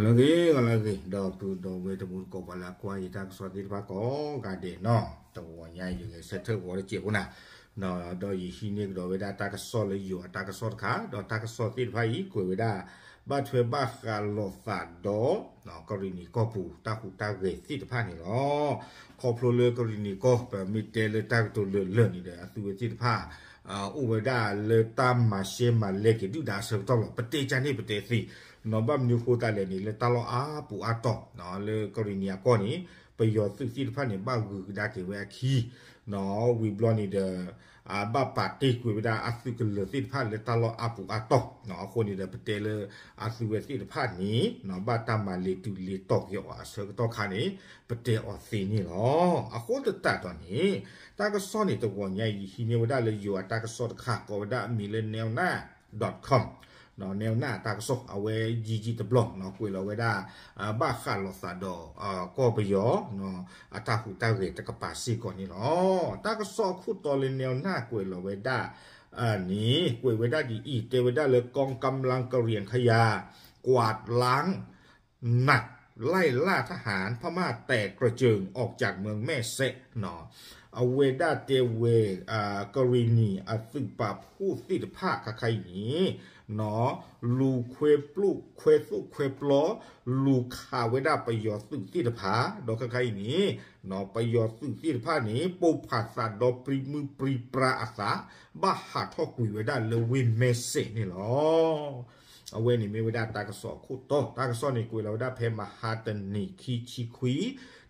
လၢအဂ့ၤ ဂီၤလၢအဂ့ၤ ဒီပုၢ်ဒီဝဲၢ်တံၤသကိး ပှၤလၢအကွၢ်ယတၢ်ကစီၣ်သ့ၣ်တဖၣ်ကိးဂၤဒဲးနီၤ, တဂီၤညါအံၤ ယဂဲၤဆၢထၢၣ်ဂီၤတစဲးဖိနၤ, ဒီးယဟံးန့ၢ်ကဒီးဝဲဒၣ်တၢ်ကစီၣ်လၢယိၤအတၢ်ကစီၣ်တခါ, ဒီးတၢ်ကစီၣ်သ့ၣ်တဖၣ်အံၤ ကွဲးဝဲဒၣ် ဘၣ်ထွဲဘၣ်ဃးလိာ်သးဒီး ကရံၣ်နံၤကီၢ်ပူၤတၢ်ဟူးတၢ်ဂဲၤသ့ၣ်တဖၣ်န့ၣ်လီၤ. ခီဖျိလၢကရံၣ်နံၤကီၢ် ပမ့ၢ်တဲလၢတၢ်ကတိၤလၢာ်လၢာ်န့ၣ်ဒီး အသုဝဲသ့ၣ်တဖၣ် အိၣ်ဝဲဒၣ်လၢတၢ်မၤရှဲမၤလဲက့ၤဒုၣ်ဒါအဆၢကတီၢ်လီၤ. ပတဲကၢန့ၣ်ပတဲသ့နီၤ, ဘၣ်မနုၤဃိသတးလဲၣ်န့ၣ် လၢတၢ်လီၢ်အါပူၤအါတီၤ လၢကရံၣ်နံၤအကီၢ်န့ၣ် ပယီၤသုးသ့ၣ်တဖၣ်န့ၣ် ဘၣ်ဂုၤကဒါက့ၤဝဲအခံ ဝံၤဘျီန့ၣ်ဒီး ဘၣ်ပာ်တ့ၢ်ကွံာ်ဝဲဒၣ်အသုးကလၢၤသ့ၣ်တဖၣ်လၢတၢ်လီၢ်အါပူၤအါတီၤ, အဃိန့ၣ်ဒီး ပတဲလၢအသုဝဲသ့ၣ်တဖၣ်န့ၣ် ဘၣ်တၢ်မၤလ့ၤတုၤလ့ၤတီၤက့ၤအီၤအဆၢကတီၢ်ခါန့ၣ် ပတဲအီၤသ့န့ၣ်လီၤ. အဃိသတးဒီးန့ၣ် တၢ်ကစီၣ်န့ၣ်တဂီၤညါအံၤ ယဟံးန့ၢ်ဝဲဒၣ်လၢယိၤအတၢ်ကစီၣ်တခါ ကိးဝဲဒၣ်အမံၤလၢ နၠဲနၣ် dot com, နၠဲနၣ်အတၢ်ကစီၣ် အဝဲယံာ်ယံာ်တဘျီ ကွဲးလီၤဝဲဒၣ် ဘၣ်ဃးလိာ်သးဒီး ကီၢ်ပယီၤ အတၢ်ဟူးတၢ်ဂဲၤတကပၤစ့ၢ်ကီးန့ၣ်လီၤ. တၢ်ကစီၣ်အခိၣ်တီလၢ နၠဲနၣ် ကွဲးလီၤဝဲဒၣ် န့ၣ် ကွဲးဝဲဒၣ်ဒ်အံၤ တဲဝဲဒၣ်လၢ กองกำลังกะเหรี่ยงขยา กวาดล้างหนัก ไล่ล่าทหารพม่าแตกกระเจิงออกจากเมืองแม่สอด အဝဲဒၣ်တဲဝဲ ကရံၣ်နံၤအသုးပာ်ဖှိၣ်သ့ၣ်တဖၣ်ခါခါအံၤန့ၣ် လူၤခွဲးပျိၣ်ခွဲးသိၣ်ခွဲးပျီ လူၤခးဝဲဒၣ်ပယီၤသုးသ့ၣ်တဖၣ် ဒီးခါခါအံၤန့ၣ် ပယီၤသုးသ့ၣ်တဖၣ်န့ၣ် ပိၢ်ဖးသးဒီးပြံမုၢ်ပြံပြါအသး ဘၣ်ဟးထီၣ်ကွံာ်ဝဲဒၣ်လၢဝ့ၢ်မဲစဲးန့ၣ်လီၤ. အဝဲန့ၣ်မ့ၢ်ဝဲဒၣ်တၢ်ကစီၣ်အခိၣ်တီ, တၢ်ကစီၣ်န့ၣ်ကွဲးလီၤဝဲဒၣ်ဖဲမဟါတနံၤ ခံဆံခွံ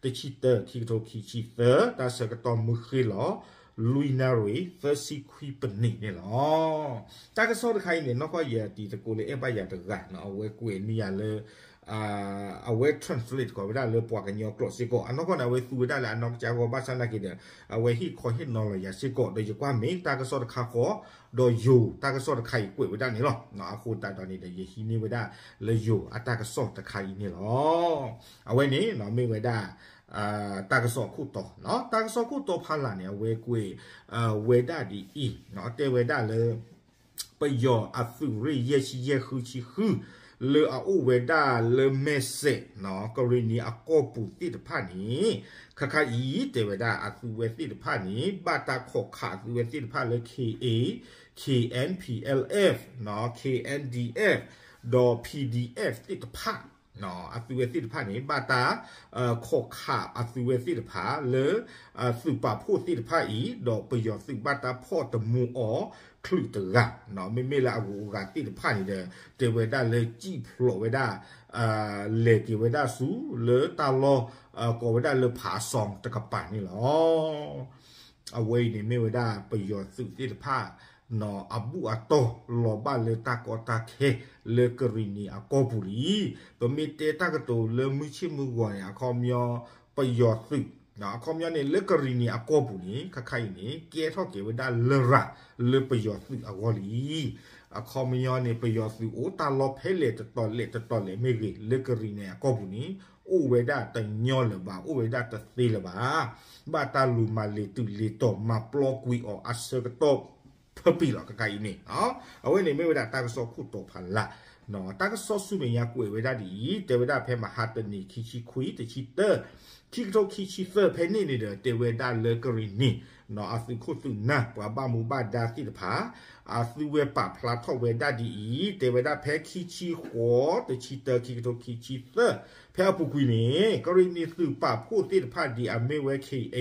တဆံတၢ ခံကထိခံဆံသၢ တၢ်ဆၢကတီၢ်မုၢ်ဃ့ၢ်လီၤ လွံၢ်နၣ်ရံၣ် သၢဆံခွံပနံးန့ၣ်လီၤ. တၢ်ကစီၣ်တခါအံၤန့ၣ် နီၢ်ကီၢ်ယတံၤသကိးလၢအဲၣ်ဘၣ်ယၤတဂၤနီၤ, အဝဲကွဲးန့ၢ်ယၤလၢ အဝဲ translate တကိးဝဲဒၣ်လၢပှၤကညီကျိာ်စ့ၢ်ကီး, အနီၢ်ကီၢ်န့ၣ် အဝဲသူဝဲဒၣ်လၢအနီၢ်ကစၢ်ဂီၢ် ဘၣ်ဆၣ်နာ်က့ဒီး အဝဲဟ့ၣ်ခီဟ့ၣ်နီၤလီၤယၤစ့ၢ်ကီး, ဒီးယကွၢ်မ့ၢ်တၢ်ကစီၣ်တခါဃီ ဒီးယိၤတၢ်ကစီၣ်တခါအံၤကွဲးဝဲဒၣ်န့ၣ်လီၤ. အဃိသတးဒီးန့ၣ်ဒီး ယဟံးန့ၢ်ဝဲဒၣ်လၢယိၤအတၢ်ကစီၣ်တခါအံၤန့ၣ်လီၤ. အဝဲန့ၣ်မ့ၢ်ဝဲဒၣ် တၢ်ကစီၣ်အခိၣ်တီ, တၢ်ကစီၣ်အခိၣ်တီဖးလၢ်န့ၣ် အဝဲကွဲးဝဲဒၣ်ဒ်အံၤ, တဲဝဲဒၣ်လၢ ပယီၤအသုးရ့ၣ်ယဲၢ်ဆံယဲၢ်ဃုဆံဃု လၢအအိၣ်ဝဲဒၣ်လၢမဲစဲး ကရံၣ်နံၤအကီၢ်ပူၤသ့ၣ်တဖၣ်န့ၣ် ခါခါအံၤ တဲဝဲဒၣ်အသုဝဲသ့ၣ်တဖၣ်န့ၣ် ဘၣ်တၢ်ခိးခးအသုဝဲသ့ၣ်တဖၣ်လၢ K A, K N P L F, K N D F ဒီး P D F သ့ၣ်တဖၣ် အသုဝဲသ့ၣ်တဖၣ်န့ၣ် ဘၣ်တၢ်ခိးခးအသုဝဲသ့ၣ်တဖၣ်လၢ သုးပာ်ဖှိၣ်သ့ၣ်တဖၣ်အံၤ ဒီးပယီၤသုးဘၣ်တၢ်ဖီၣ်တမူအီၤချုးတဂၤ, မ့မ့ၢ်လၢအဂုၤအဂၤသ့ၣ်တဖၣ်န့ၣ်ဒီး တဲဝဲဒၣ်လၢစံၣ်ဖျိးဝဲဒၣ် လဲၤက့ၤဝဲဒၣ်ဆူလၢတၢ်လီၢ် ကိးဝဲဒၣ်လၢဖးစီတကပၤန့ၣ်လီၤ. အဝဲအံၤန့ၣ်မ့ၢ်ဝဲဒၣ်ပယီၤသုးသ့ၣ်တဖၣ် အဘူၣ်အတီၢ်လီၤဘၣ်လၢတၢ်ကီတၢ်ခဲလၢကရံၣ်နံၤအကီၢ်ပူၤလံ. ပမ့ၢ်တဲတၢ်ကတိၤလၢမုၢ်ဆ့ၣ်မုၢ်ဂီၤန့ၣ် အခီပညီ ပယီၤသုး အခီပညီန့ၣ် လၢကရံၣ်နံၤအကီၢ်ပူၤန့ၣ် ခါခါအံၤန့ၣ် ကဲထီၣ်က့ၤဝဲဒၣ်လရာ်လၢပယီၤသုးအဂီၢ်လံ. အခီပညီန့ၣ် ပယီၤသုးအိၣ်တၢ်လီၢ်ဖဲလဲၣ်တတီၤလဲၣ်တတီၤလဲၣ်မ့ၢ်ဂ့ၤ လၢကရံၣ်နံၤအကီၢ်ပူၤန့ၣ် အိၣ်ဝဲဒၣ်တညီလၢၤဘၣ်, အိၣ်ဝဲဒၣ်တသ့လၢၤဘၣ်. ဘၣ်တၢ်လူၤမၤလ့ၤတုၤလ့ၤတီၤ မၤပျီကွံာ်အီၤအဆၢကတီၢ် ဖၢပံၤလီၤ ခါခါအံၤန့ၣ်. အဝဲန့ၣ်မ့ၢ်ဝဲဒၣ်တၢ်ကစီၣ်ခိၣ်တီဖးလၢ်, တၢ်ကစီၣ်ဆူမဲာ်ညါကွဲးဝဲဒၣ်ဒ်အံၤ, တဲဝဲဒၣ်ဖဲမဟါတနံၤ ခံဆံခွံ တဆံတၢ ခံကထိခံဆံသၢ ဖဲန့ၣ်န့ၣ်ဒီး တဲဝဲဒၣ်လၢကရံၣ်နံၤ အသုးခိၣ်သုးနၢ် ပှၤဘၣ်မူဘၣ်ဒါသ့ၣ်တဖၣ် အသုဝဲပာ်ဖျါထီၣ်ဝဲဒၣ်ဒ်အံၤ, တဲဝဲဒၣ်ဖဲခံဆံဃိး တဆံတၢ ခံကထိခံဆံသၢ ဖဲအပူၤကွံာ်န့ၣ် ကရံၣ်နံၤသုးပာ်ဖှိၣ်သ့ၣ်တဖၣ်ဒ်အမ့ၢ်ဝဲ K A,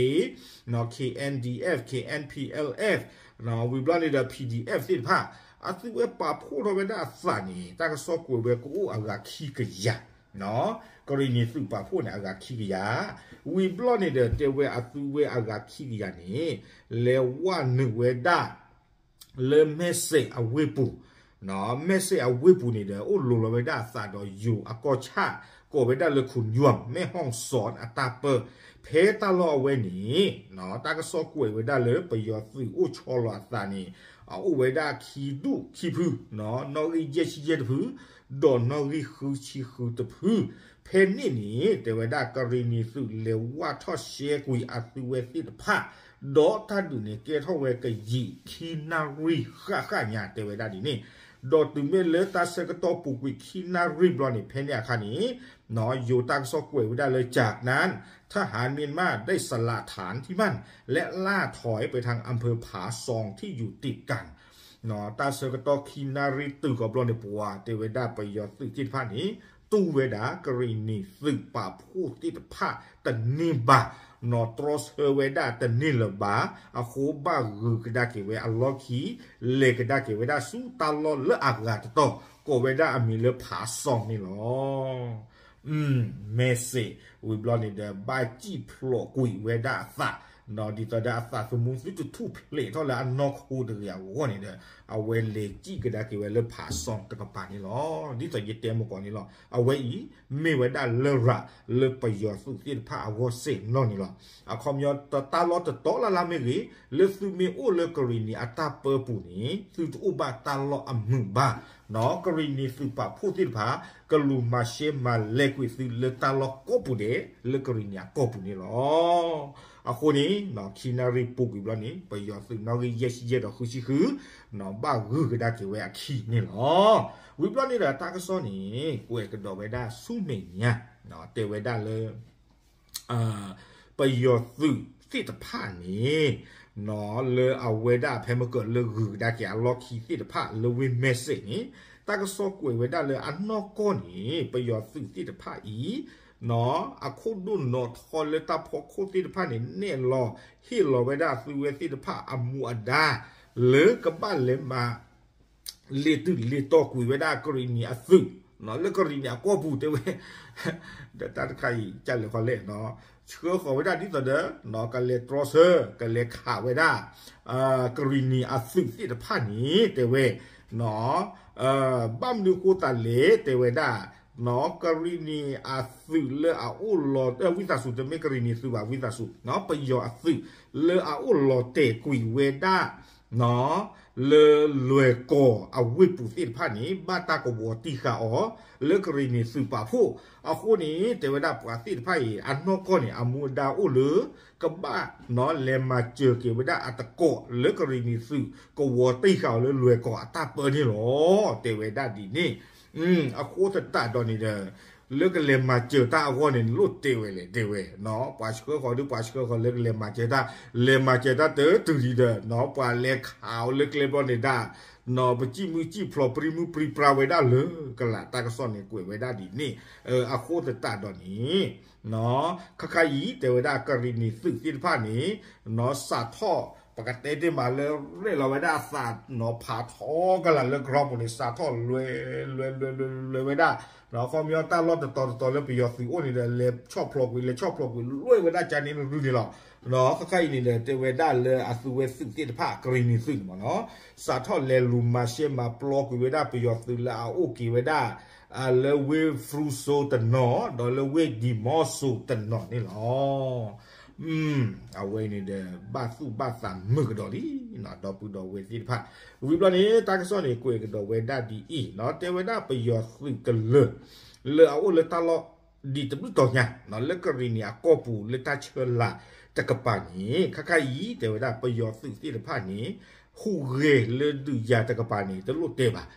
K N D F, K N P L F ဝံၤဘျီန့ၣ်ဒီး P D F သ့ၣ်တဖၣ် အသုဝဲပာ်ဖှိၣ်ထီၣ်ဝဲဒၣ်အသးန့ၣ် တၢ်ကစီၣ်ကွဲးဝဲကအိၣ်အဂၤခံကယၤ, ကရံၣ်နံၤသုးပာ်ဖှိၣ်န့ၣ် အဂၤခံကယၤ, ဝံၤဘျီန့ၣ်ဒီးတဲဝဲအသုဝဲအဂၤခံကယၤန့ၣ် လဲၤဝဲနုာ်ဝဲဒၣ် လၢမဲစဲးအဝ့ၢ်ပူၤ, မဲစဲးအဝ့ၢ်ပူၤန့ၣ်ဒီး အိၣ်လိၤလီၤဝဲဒၣ်အသးဒီးယိၤအကီၢ်ဆၣ် ကိးဝဲဒၣ်လၢ ခုၣ်ယွမ် မဲၣ်ဟီၣ်စီၣ်အတၢ်ပၢ ဖဲတၢ်လီၢ်အဝဲန့ၣ် တၢ်ကစီၣ်ကွဲးဝဲဒၣ်လၢပယီၤသုးအိၣ်ဆီလီၤအသးန့ၣ် အအိၣ်ဝဲဒၣ်ခံဒူၣ်ခံဖု, နီၣ်ဂံၢ်ယဲၢ်ဆံယဲၢ်တဖု ဒီးနီၣ်ဂံၢ်ဃုဆံဃုတဖု, ဖဲန့ၣ်န့ၣ် တဲဝဲဒၣ်ကရံၣ်နံၤသုးလဲၤဝဲထီၣ်ရှဲကွံာ်အသုဝဲသ့ၣ်တဖၣ်, ဒီးတၢ်ဒုးန့ၣ်ကဲထီၣ်ဝဲကယံာ်ခံနၣ်ရံၣ်ဃၣ်ဃၣ်ညါ တဲဝဲဒၣ်ဒ်န့ၣ်, ဒီးတုၤမ့ၢ်လၢတၢ်ဆၢကတီၢ်ပူၤကွံာ်ခံနၣ်ရံၣ်ဘျီန့ၣ် ဖဲန့ၣ်အခါန့ၣ် ယိၤတၢ်ကစီၣ်ကွဲးဝဲဒၣ်လၢ จากนั้น ทหารเมียนมาได้สละฐานที่มั่น และล่าถอยไปทางอำเภอผาซองที่อยู่ติดกัน တၢ်ဆၢကတီၢ်ခံနၣ်ရံၣ်တုၤဃီၤဘျီန့ၣ် ပှၤတဲဝဲဒၣ်ပယီၤသုးသ့ၣ်တဖၣ်န့ၣ် တူၢ်ဝဲဒၣ်ကရံၣ်နံၤသုးပာ်ဖှိၣ်သ့ၣ်တဖၣ်တန့ၢ်ဘၣ်, နီၢ်တြီဆၢဝဲဒၣ်တန့ၢ်လၢၤဘၣ်, အဃိဘၣ်ဂုၤကဒါက့ၤဝဲအလီၢ်ခံ, လဲၤကဒါက့ၤဝဲဒၣ်ဆူတၢ်လီၢ်လၢအဂၤတတီၤ ကိးဝဲဒၣ်အမံၤလၢဖးစီန့ၣ်လီၤ. မဲာ်စ့း ဝံၤဘျီန့ၣ်ဒီး ဘၣ်စံၣ်ဖျိးကွံာ်ဝဲဒၣ်အသး, ဒ်သိးဒီးအသးသမူသုတထူၣ်ဖျဲးထီၣ်လၢအနီၢ်ခိတဂ့ၤအဂီၢ်န့ၣ်ဒီး အဝဲလဲၤစံၣ်ကဒါက့ၤဝဲလၢဖးစီတကပၤန့ၣ်လီၤ. ဒ်သိးယတဲမုၢ်ကီၢ်န့ၣ်လီၤ. အဝဲအံၤ မ့ၢ်ဝဲဒၣ်လရာ်လၢပယီၤသုးသ့ၣ်တဖၣ်အဂီၢ်စ့ၢ်နီၣ်န့ၣ်လီၤ. အခီပညီတၢ်လီၢ်တတီၤလၢ်လၢ်မ့ၢ်ဂ့ၤ, လၢသုမ့ၢ်အိၣ်လၢကရံၣ်နံၤအတၢ်ပၢပူၤန့ၣ် သုတအိၣ်ဘၣ်တၢ်လီၢ်အမုာ်ဘၣ်. ကရံၣ်နံၤသုးပာ်ဖှိၣ်သ့ၣ်တဖၣ် ကလူၤမၤရှဲမၤလဲၤကွံာ်သုလၢတၢ်လီၢ်ကိးပူၤဒဲး လၢကရံၣ်နံၤအကီၢ်ပူၤန့ၣ်လီၤ. အဃိန့ၣ် ခံနၣ်ရံၣ်ပူၤကွံာ်ဘျီန့ၣ် ပယီၤသုးနီၣ်ဂံၢ်ယဲၢ်ဆံယဲၢ်ဒီးဃုဆံဃု ဘၣ်ဂုၤကဒါက့ၤဝဲအခံန့ၣ်လီၤ. ဝံၤဘျီန့ၣ်ဒီးတၢ်ကစီၣ်န့ၣ် ကွဲးကဒီးဝဲဒၣ်ဆူမဲာ်ညါ တဲဝဲဒၣ်လၢ ပယီၤသုးသ့ၣ်တဖၣ်န့ၣ် လၢအဝဲဒၣ်ဖဲမကၢၤလၢဂုၤကဒါက့ၤအလီၢ်ခံသ့ၣ်တဖၣ်လၢဝ့ၢ်မဲာ်စ့းန့ၣ် တၢ်ကစီၣ်ကွဲးဝဲဒၣ်လၢအနီၢ်ကီၢ်န့ၣ် ပယီၤသုးသ့ၣ်တဖၣ်အံၤ အခိၣ်ဒိၣ်နီၣ်ထီလၢတၢ်ဖီခိၣ်သ့ၣ်တဖၣ်န့ၣ် နဲၣ်လီၤဟ့ၣ်လီၤဝဲဒၣ်အသုဝဲသ့ၣ်တဖၣ်အမူအဒါ လၢကဘၣ်လဲၤမၤ လ့ၤတုၤလ့ၤတီၤကွံာ်ဝဲဒၣ်ကရံၣ်နံၤအသုး လၢကရံၣ်နံၤအကီၢ်ပူၤတဲဝဲ ဒီးတၢ်တခါအံၤ ကလဲၤခီလဲၣ် ဆှၢဃီၤဝဲဒၣ်ဒ်သိးဒီး ကလဲၤတြီဆၢ ကလဲၤခးဝဲဒၣ် ကရံၣ်နံၤအသုးသ့ၣ်တဖၣ်န့ၣ် တဲဝဲ ဘၣ်မနုၤဃိသတးလဲၣ် တဲဝဲဒၣ် ကရံၣ်နံၤအသုးလၢအအိၣ်လီၤ ဝံသးစူၤ တမ့ၢ်ကရံၣ်နံၤသုးဘၣ် ဝံသးစူၤ ပယီၤအသုးလၢအအိၣ်လီၤတဲာ်ကွံာ်ဝဲဒၣ် လၢလွဲၢ်ကီၢ်အဝ့ၢ်ပူၤသ့ၣ်တဖၣ်န့ၣ် ဘၣ်တၢ်ကဝီၤတံၢ်ဃာ်အီၤ လၢကရံၣ်နံၤသုးပာ်ဖှိၣ် အဃိန့ၣ် တဲဝဲဒၣ်ပှၤသ့ၣ်တဖၣ်အံၤ အနီၢ်ကီၢ်န့ၣ် အမူအဒါအိၣ်လၢ ကဘၣ် လဲၤမၤစၢၤက့ၤဝဲဒၣ်အတကိး လၢကရံၣ်နံၤသုးကဝီၤတံၢ်ဃာ်အီၤလၢလွဲၢ်ကီၢ်အတၢ်ပၢန့ၣ်လီၤ တဲဝဲဒၣ်ဒ်န့ၣ် အဃိသတးဒီးန့ၣ်ဒီး လၢကလဲၤမၤစၢၤတၢ်အဂီၢ်န့ၣ် လိၣ်တဲဝဲလဲၣ် တဲဝဲ ပှၤဆှၢဃီၤဒီးပှၤဆှၢဃီၤလၢကလဲၤမၤစၢၤတၢ် လဲၤမၤစၢၤတၢ်တတုၤဒံးဒီး ပှၤလဲၤခးအီၤလၢကျဲဘျီန့ၣ်ဒၣ် ပစံၣ်မုၢ်စံၣ်ဖျိးပြံမုၢ်ပြံပြါဝဲဒၣ်လၢကလး တၢ်ကစီၣ်န့ၣ်ကွဲးဝဲဒၣ်ဒ်န့ၣ် အဃိသတးဒီးန့ၣ် ခါခါအံၤ တဲဝဲဒၣ်ကရံၣ်နံၤသုးသ့ၣ်တဖၣ်န့ၣ် စးထီၣ် ပကတဲတ့ၢ်မးလၢ ရဲၣ်လီၤဝဲဒၣ်အသး ဖးထီကလးလၢ ground ပူၤန့ၣ် စးထီၣ်လွဲ လွဲ လွဲ လွဲ လွဲဝဲဒၣ် ခီပညီတၢ်လီၢ်တတီၤတတီၤလၢပယီၤသုးအိၣ်န့ၣ်ဒီး လဲၤဆီၣ်ဖျိးကွံာ် လဲၤဆီၣ်ဖျိးကွံာ် လွဲဝဲဒၣ်ကန့ၣ်နရုၢ်န့ၣ်လီၤ. ခါခါအံၤန့ၣ်ဒီး တဲဝဲဒၣ်လၢအသုဝဲသုးသ့ၣ်တဖၣ် ကရံၣ်နံၤသုးန့ၣ်မးနီၤ စးထီၣ်လဲၤလူၤမၤရှဲမၤပျီကွံာ်ဝဲဒၣ်ပယီၤသုးလၢအအိၣ်က့ၤဝဲဒၣ် လၢဝ့ၢ် Futsal တနီၤ ဒီးလၢဝ့ၢ် Di Mor So တနီၤန့ၣ်လီၤ. အဝဲအံၤန့ၣ်ဒီး ဘၣ်သူၣ်ဘၣ်သးမုာ်ကဒီးလံ ဒီပုၢ်ဒီဝဲၢ်သ့ၣ်တဖၣ် ဝံၤဘျီန့ၣ် တၢ်ကစီၣ်န့ၣ် ကွဲးကဒီးဝဲဒၣ်ဒ်အံၤ တဲဝဲဒၣ်ပယီၤသုးကလၢၤ လၢအအိၣ်လၢတၢ်လီၢ်ဒ်တဘျုးတီၤညါ လၢကရံၣ်နံၤအကီၢ်ပူၤ လၢတၢ်ဆၢလၤတကပၤန့ၣ် ခါခါအံၤ တဲဝဲဒၣ်ပယီၤသုးသ့ၣ်တဖၣ်န့ၣ် ဟူးဂဲၤလၢဒုးယၤတကပၤန့ၣ် တလိၣ်တဲဘၣ်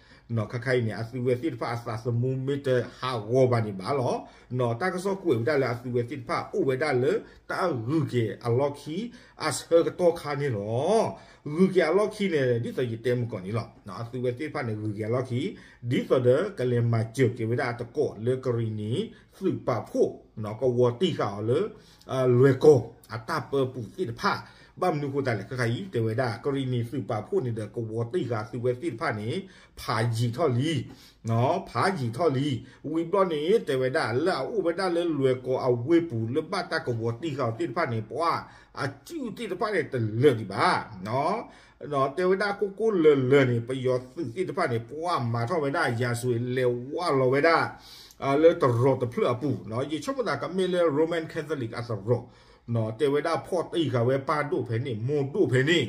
ခါခါအံၤန့ၣ် အသုဝဲသ့ၣ်တဖၣ်အသးသမူမ့ၢ်တဟးဂီၤဘၣ်န့ၣ်ဘၣ်လီၤ. တၢ်ကစီၣ်ကွဲးဝဲဒၣ်လၢအသုဝဲသ့ၣ်တဖၣ်အိၣ်ဝဲဒၣ်လၢတၢ်ဂုၤက့ၤအလီၢ်ခံ အဆၢကတီၢ်ခါန့ၣ်လီၤ. ဂုၤက့ၤအလီၢ်ခံန့ၣ် ဒ်သိးယတဲမုၢ်ကီၢ်န့ၣ်လီၤ. အသုဝဲသ့ၣ်တဖၣ်န့ၣ် ဂုၤက့ၤအလီၢ်ခံ ဒ်သိးဒီးကလဲၤမၤစၢၤက့ၤဝဲဒၣ်အတကိးလၢကရံၣ်နံၤသုးပာ်ဖှိၣ် ကဝီၤတံၢ်ဃာ်အီၤလၢ လွဲၢ်ကီၢ်အတၢ်ပၢပူၤသ့ၣ်တဖၣ် ဘၣ်မနုၤဃိသတးလဲၣ် ခဲခါအံၤ တဲဝဲဒၣ် ကရံၣ်နံၤသုးပာ်ဖှိၣ်န့ၣ်ဒီး ကဝီၤတံၢ်ဃာ်သုဝဲသ့ၣ်တဖၣ်န့ၣ် ဖးယံာ်ထီၣ်လံ ဖးယံာ်ထီၣ်လံ. ဝံၤဘျီန့ၣ် တဲဝဲဒၣ် လၢအအိၣ်ဝဲဒၣ်လၢလွဲၢ်ကီၢ်အဝ့ၢ်ပူၤ လၢဘၣ်တၢ်ကဝီၤတံၢ်ဃာ်အီၤသ့ၣ်တဖၣ်န့ၣ် ပှၤအစုၣ်သ့ၣ်တဖၣ်န့ၣ် တလၢာ်ဒံးဘၣ် တဲဝဲဒၣ်ကိၢ်ကိၢ်လၢၤလၢၤန့ၣ် ပယီၤသုးသ့ၣ်တဖၣ်န့ၣ် ပှၤမၤထီၣ်ဝဲဒၣ် ယၤစွ့ၤ လဲၤဝါလီၤဝဲဒၣ် လၢတရီးတဖျၢၣ်အပူၤ ယဆိကမိၣ်သးကမ့ၢ်လၢ Roman Catholic အတရီး တဲဝဲဒၣ်ဖီၣ်တံၢ်ဃာ်ဝဲပၢ်ဒိၣ်ဖဲန့ၣ် မိၢ်ဒိၣ်ဖဲန့ၣ်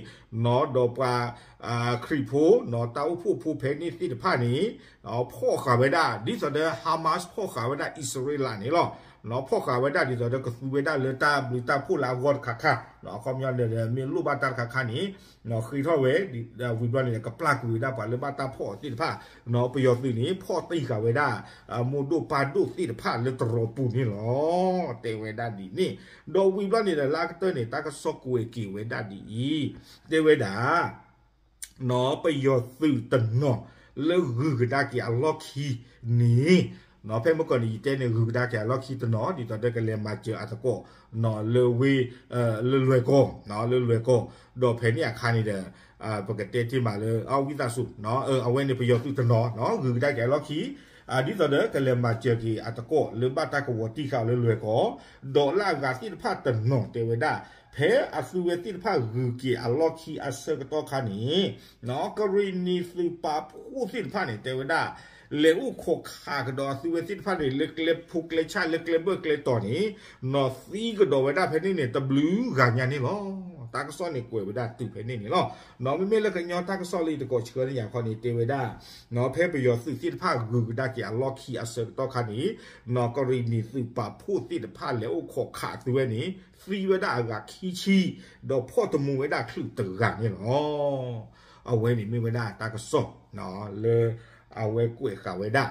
ဒီးပှၤ ခရံာ်ဖိ တၢ်အိၣ်ဖှိၣ်ဖိဖဲန့ၣ်သ့ၣ်တဖၣ်န့ၣ် ဖီၣ်ဃာ်ဝဲဒၣ် ဒ်သိးဒီး Hamas ဖီၣ်ဃာ်ဝဲဒၣ်အံၣ်စရ့လးန့ၣ်လီၤ. ဖီၣ်ဃာ်ဝဲဒၣ်ဒ်သိးဒီးကသူဝဲဒၣ်လၢတၢ်ဘျုးတၢ်ဖှိၣ်လၢအဂီၢ်တခါခါ, အခီပညီန့ၣ်ဒီး မ့ၢ်လိၣ်ဘၣ်တၢ်တခါခါန့ၣ် ဃ့ထီၣ်ဝဲ, ဝံၤဘျီန့ၣ်ဒီး ကပျၢ်ကွံာ်ဝဲဒၣ်ပှၤလၢဘၣ်တၢ်ဖီၣ်အီၤသ့ၣ်တဖၣ်, ပယီၤသုးန့ၣ် ဖီၣ်တံၢ်ဃာ်ဝဲဒၣ် မိၢ်ဒိၣ်ပၢ်ဒိၣ်သ့ၣ်တဖၣ်လၢတရီပူၤန့ၣ်လီၤ. တဲဝဲဒၣ်ဒ်န့ၣ်, ဒီးဝံၤဘျီန့ၣ်ဒီး လၢအကတၢၢ်န့ၣ် တၢ်ကစီၣ်ကွဲးက့ၤဝဲဒၣ်ဒ်အံၤ, တဲဝဲဒၣ် ပယီၤသုးတနီၤလၢဂုၤကဒါက့ၤအလီၢ်ခံန့ၣ်, ဖဲမုၢ်ကီၢ်န့ၣ် ယတဲန့ၣ် ဂုၤကဒါက့ၤအလီၢ်ခံတနီၤ ဒ်သိးဒီးကလဲၤမၤစၢၤအသကိး လၢဝ့ၢ်, လၢလွဲၢ်ကီၢ်, လၢလွဲၢ်ကီၢ်, ဒီးဖဲန့ၣ်အခါန့ၣ်ဒီး ပကတဲတ့ၢ်မးလၢ အဝံသးစူၤ, အဝဲန့ၣ်ပယီၤသုးတနီၤ ဂုၤကဒါက့ၤအလီၢ်ခံ ဒ်သိးဒီးကလဲၤမၤစၢၤက့ၤအသကိးလၢဘၣ်တၢ်ကဝီၤတံၢ်ဃာ်အီၤလၢလွဲၢ်ကီၢ်, ဒီးလၢအဂၤသ့ၣ်တဖၣ်တနီၤတဲဝဲဒၣ်, ဖဲအသုဝဲသ့ၣ်တဖၣ်ဂုၤက့ၤအလီၢ်ခံအဆၢကတီၢ်ခါန့ၣ်, ကရံၣ်နံၤသုးပာ်ဖှိၣ်သ့ၣ်တဖၣ်န့ၣ် တဲဝဲဒၣ်, လဲၤအိၣ်ခိးခးကဒီးအသုဝဲသ့ၣ်တဖၣ်န့ၣ် လၢကျဲဖိကျဲဆၣ်လၢကျဲဘၢၣ်ကျဲတီၤန့ၣ်, နီၢ်သံကဒီးဝဲဒၣ်ဖဲန့ၣ်န့ၣ် တဘျုးဂၤညါန့ၣ်လီၤ. တၢ်ကစီၣ်န့ၣ်ကွဲးဝဲဒၣ်တုၤဖဲန့ၣ်န့ၣ်လီၤ. မ့မ့ၢ်လၢကညီတၢ်ကစီၣ်လၢယတကိးဆှၢန့ၢ်ယၤခီန့ၣ် တဲဝဲဒၣ်, ဖဲပယီၤသုးသ့ၣ်တဖၣ်ဂုၤကဒါက့ၤအလီၢ်ခံအဆၢကတီၢ်ခါန့ၣ်, ကရံၣ်နံၤသုးပာ်ဖှိၣ်သ့ၣ်တဖၣ်လဲၤအိၣ်ခိးခးအသုဝဲန့ၣ် သံဝဲဒၣ်အဂၤခံဆံ, ဒီးဖီၣ်တမူဝဲဒၣ်ချုးတဂၤန့ၣ်လီၤ. အဝဲန့ၣ်မ့ၢ်ဝဲဒၣ်တၢ်ကစီၣ် လၢအဝဲကွဲးဃာ်ဝဲဒၣ်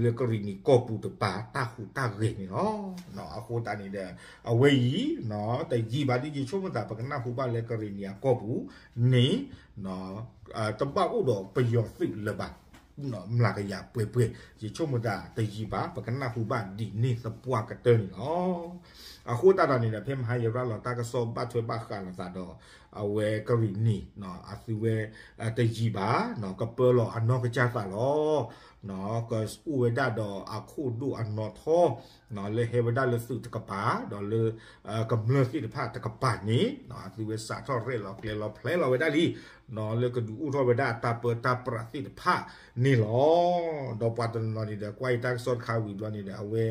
လၢကရံၣ်နံၤကီၢ်ပူၤတပၤတၢ်ဟူးတၢ်ဂဲၤန့ၣ်လီၤ. အဃိသတးန့ၣ်ဒီး အဝဲအံၤ တယံာ်ဘၣ်ဒ်ယဆိကမိၣ်သး ပကနၢ်ဟူဘၣ်လၢကရံၣ်နံၤအကီၢ်ပူၤန့ၣ် တဘၣ်အိၣ်ဒီးပယီၤသုးလၢၤဘၣ်. မျးကယၤပှဲၤပှဲၤ ယဆိကမိၣ်သးတယံာ်ဘၣ် ပကနၢ်ဟူဘၣ်ဒ်န့ၣ်သပှၢ်ကတၢၢ်န့ၣ်လီၤ. အဃိသတးဒီးန့ၣ်ဒီး ဖဲမဟါယရၤလီၤတၢ်ကစီၣ်ဘၣ်ထွဲဘၣ်ဃးလိာ်သးဒီး အဝဲကရံၣ်နံၤ အသုဝဲ တယံာ်ဘၣ် ကပၢလီၤအနီၢ်ကစၢ်သးလီၤ. ကအိၣ်ဝဲဒၣ်ဒီးအခိၣ်ဒိၣ်အနီၢ်ထီ လၢဟဲဝဲဒၣ်လၢသုးတကပၤ ဒီးလၢ ကမျၢၢ်သ့ၣ်တဖၣ်တကပၤန့ၣ် အသုဝဲစးထီၣ်ရဲၣ်လီၤကျဲၤလီၤဖျဲးလီၤဝဲဒၣ်လံ လၢကဒုးအိၣ်ထီၣ်ဝဲဒၣ်တၢ်ပၢတၢ်ပြးသ့ၣ်တဖၣ်န့ၣ်လီၤ. ဒီးပှၤတနီၤနီၤန့ၣ်ဒီး ကွၢ်အံၤတၢ်ကစီၣ်တခါဝံၤဘျီန့ၣ်ဒီး အဝဲ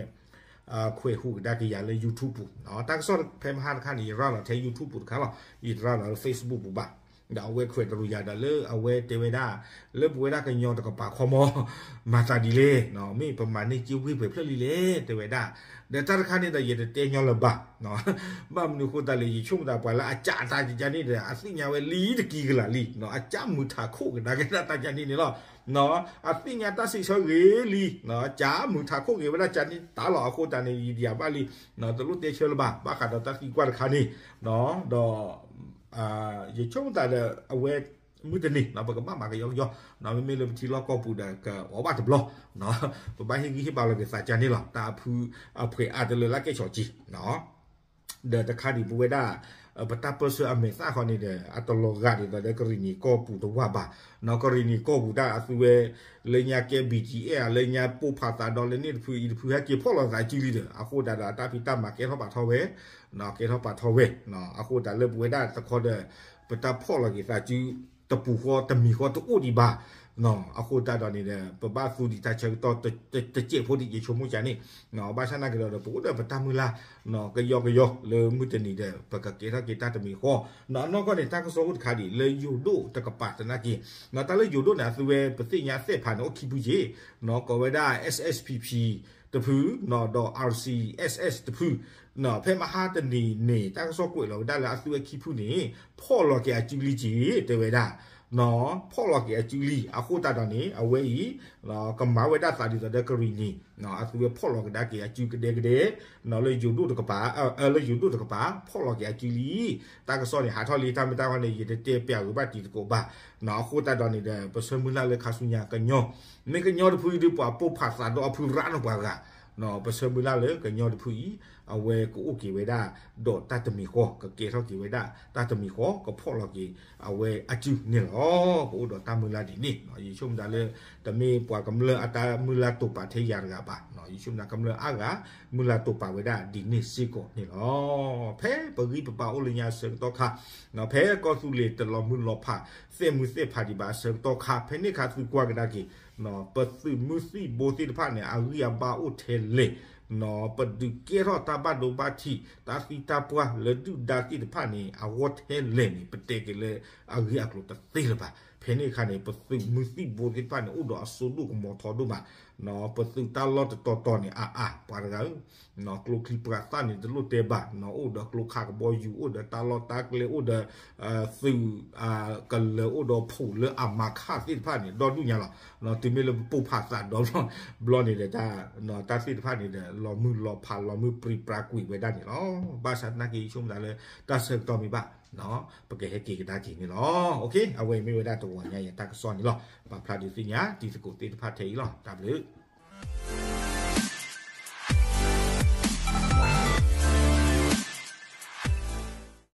ခွဲးဟူးကဒါက့ၤယၤလၢ YouTube ပူၤ တၢ်ကစီၣ်ဖဲမဟါတခါန့ၣ် ယရၤလီၤထဲ YouTube ပူၤတခါလီၤ. ယတရၤလီၤလၢ Facebook ပူၤဘၣ်. ဒီးအဝဲခွဲးတရူးယၤဒီးလၢအဝဲတဲဝဲဒၣ် လၢပဝဲဒၣ်ကညီတကပၤခီမီ မၤသးဒ်လဲၣ်, မ့ၢ်ပမၤန့ၢ်စ့ဝ့ၢ်ပှဲၤဖျၢၣ်လံလဲၣ် တဲဝဲဒၣ်. ဒီးတၢ်တခါန့ၣ်ဒီး ယတတဲညီလၢၤဘၣ်. ဘၣ်မနုၤအဃိသတးလဲၣ် ယဆိကမိၣ်သးပှၤလၢအကးတၢ်ကကန့ၣ်ဒီး အသ့ၣ်ညါဝဲလံတကံကလးလံ, အကးမုာ်ထးခိၣ်ကဒါက့ၤတၢ်ကန့ၣ်န့ၣ်လီၤ. အသ့ၣ်ညါတၢ်စံးဆၢဂ့ၤလံ, ကးမုာ်ထးခိၣ်ဂ့ၤဝဲဒၣ်ကန့ၣ်တၢ်လီၤ. အဃိသတးန့ၣ် ယဒံးယၤဘၣ်လံ, တလိၣ်တဲဆၢလၢၤဘၣ် ဘၣ်ဃးဒီးတၢ်သံကွၢ်တခါန့ၣ်, ဒီး ယဆိကမိၣ်သးဒီး အဝဲ မုၢ်တနံၤ ပကဘၣ်မၤကယီကယီ, မ့မ့ၢ်လၢပထံလီၢ်ကီၢ်ပူၤဒီး ကအီၣ်ဘၣ်တဘျီ, ပဘၣ်ဟ့ၣ်ဂံၢ်ဟ့ၣ်ဘါလီၤက့ၤသးကန့ၣ်လီၤ. တၢ်အဖုအဖှဲးအါတလၢလၢကဲၣ်ဆိးကံ ဒီးတခါဒံးပဝဲဒၣ် ပတၢ်ပၢဆှၢအမဲာ်သၣ်ဃီန့ၣ်ဒီး အတလီၤဂာ်ဒ်သိးဒီးကရံၣ်နံၤကီၢ်ပူၤတဝၢ်ဘၣ်. ကရံၣ်နံၤကီၢ်ပူၤတၢ်အသုဝဲ လၢညါကဲ ဘီၣ်ကၠံၣ်အဲၣ် လၢညါပိၢ်ဖးသးဒီးလၢန့ၣ်တဖုအံၤတဖုဟဲက့ၤဖီၣ်လီၤသးစုလံဒီး အဃိသတးဒီးအတၢ်ဖံးတၢ်မၤကဲထီၣ်ပာ်ထီၣ်ဝဲ, ကဲထီၣ်ပာ်ထီၣ်ဝဲ, အဃိသတးလၢပဝဲဒၣ်တခီဒီး ပတၢ်ဖီၣ်လီၤက့ၤသးစု တပူၤဃီတမံၤဃီတအိၣ်ဒံးဘၣ်. အဃိသတးဒီးန့ၣ်ဒီး ပဘၣ်သူဒံးတၢ်ဆၢကတီၢ်တစဲးဖိဒံး ယဆိကမိၣ်ကန့ၣ်, ဘၣ်ဆၣ်နာ်က့ၤဒီး ပအိၣ်ဒီးပတၢ်မုၢ်လၢ် ကယီကယီလၢမုၢ်တနံၤဒီး ပကကဲထီၣ်က့ၤတၢ်တမံၤဃီ, အနီၢ်ကီၢ်န့ၣ် တၢ်ကစီၣ်အိၣ်တခါဒံး လၢယိၤဒိၣ်တကပၤသနာ်က့, တၢ်လၢယိၤဒိၣ်န့ၣ် အသုဝဲပသ့ၣ်ညါသ့ၣ်ဖးန့ၣ်အိၣ်ခံဖုက့ၤ, ကိးဝဲဒၣ် SSPP တဖု, ဒီး RCSS တဖု, ဖဲမဟါတနံၤန့ၣ် တၢ်ကစီၣ်ကွဲးလီၤဝဲဒၣ်လၢအသုဝဲခံဖုန့ၣ် ဖီၣ်လီၤက့ၤအစုလံက့ၤ တဲဝဲဒၣ်, ဖီၣ်လီၤက့ၤအစုလံ အဃိသတးဒီးန့ၣ် အဝဲအံၤ ကမၤဝဲဒၣ်သးဒ်သိးဒီးကရံၣ်နံၤ အသုဝဲဖီၣ်လီၤကဒါက့ၤအစုကဒဲကဒဲ, လၢယိၤဒိၣ်တကပၤ, လၢယိၤဒိၣ်တကပၤ ဖီၣ်လီၤက့ၤအစုလံ. တၢ်ကစီၣ်န့ၣ် ဟးထီၣ်လံတၢ်မ့ၢ်တၢ်ဂီၢ်န့ၣ် ယတတဲပျးဂ့ၤဘၣ်တံၤသကိးဘၣ်, အဃိသတးဒီးန့ၣ်ဒီး ပဆၢမုၢ်လၢ်လၢခါဆူညါကညီ မ့ၢ်ကညီတဖုအံၤဒီး ပှၤပိၢ်ဖးသးဒီးအဖုရၣ်နီၢ်ပှၤဂၤ, ပဆၢမုၢ်လၢ်လၢကညီတဖုအံၤ အဝဲကအိၣ်က့ၤဝဲဒၣ် ဒီးတၢ်တမံၤဃီ ကကဲထီၣ်က့ၤဝဲဒၣ်တၢ်တမံၤဃီ ကဖီၣ်လီၤက့ၤ အဝဲအစုန့ၣ်လီၤ. ပအိၣ်ဒီးတၢ်မုၢ်လၢ်ဒ်န့ၣ်, ယဆိကမိၣ်ဒၣ်လၢ တမ့ၢ်ပှၤကမျၢၢ်အတၢ်မုၢ်လၢ်တိာ်ပာ်ထဲယၤတဂၤဘၣ်, ယဆိကမိၣ်ဒၣ်ကမျၢၢ်အါဂၤ မုၢ်လၢ်တိာ်ပာ်ဝဲဒၣ်ဒ်န့ၣ်စ့ၢ်ကီးန့ၣ်လီၤ. ဖဲပဂံၢ်ပဘါအိၣ်လၢညါအဆၢကတီၢ်ခါ, ဖဲကီၢ်သူလ့ၤတလီၤမုၢ်လီၤဖး သဲးမုၢ်သဲးဖးဒံးဘၣ်အဆၢကတီၢ်ခါ ဖဲန့ၣ်ခါသုကွၢ်ကဒါက့ၤ ပသုးမုၢ်သံၣ်ဘိသ့ၣ်တဖၣ်န့ၣ် အဂံၢ်အဘါအိၣ်ထဲလဲၣ်, ပဒုးကဲထီၣ်တၢ်ဘၣ်ဒိဘၣ်ထံး တၢ်သံတၢ်ပှၢ်လၢဒုၣ်ဒါသ့ၣ်တဖၣ်န့ၣ် အဂီၢ်ထဲလဲၣ်န့ၣ် ပတဲက့ၤလၢအဂ့ၢ်အကျိၤတသ့လၢၤဘၣ်. ဖဲန့ၣ်အခါန့ၣ် ပသုးမုၢ်သံၣ်ဘိသ့ၣ်တဖၣ်န့ၣ် အိၣ်ဒီးအစိဒိၣ်ကမီၤထီဒိၣ်မး, ပသုးတၢ်လီၢ်တတီၤတီၤန့ၣ် အါအါ ပှၤတဂၤဧၢ, ကျိချံပှၤသၣ်န့ၣ်တလိၣ်တဲဘၣ်, အိၣ်ဒီးကျိခါကဘီယူၤ အိၣ်ဒီးတၢ်လီၢ်တၢ်ကျဲ အိၣ်ဒီး သုး ကလၢၤ အိၣ်ဒီးဖိးလၢအမၤခၣ်သ့ၣ်တဖၣ်န့ၣ် ဒီဒူၣ်ညါလီၤ. တုၤမ့ၢ်လၢပပိၢ်ဖးသးဒီဘျီန့ၣ်ဒီး တၢ်သ့ၣ်တဖၣ်န့ၣ်ဒီး လီၤမုၢ်လီၤဖး လီၤမုၢ်ပြံပြါကွံာ်ဝဲဒၣ်န့ၣ်လီၤ. ဘၣ်ဆၣ်သနာ်က့ ယဆိကမိၣ်သးလၢ တၢ်ဆၢကတီၢ်မ့ၢ်ဘၣ် ပကဟဲက့ၤကဒါက့ၤန့ၣ်လီၤ. အဝဲမ့ၢ်ဝဲဒၣ်တဂီၤညါအံၤအတၢ်ကစီၣ်န့ၣ်လီၤ. ပာ်ဖျါဒုးသ့ၣ်ညါတံၤသကိးသ့ၣ်တဖၣ်ထဲအံၤလီၤ. တၢ်ဘျုး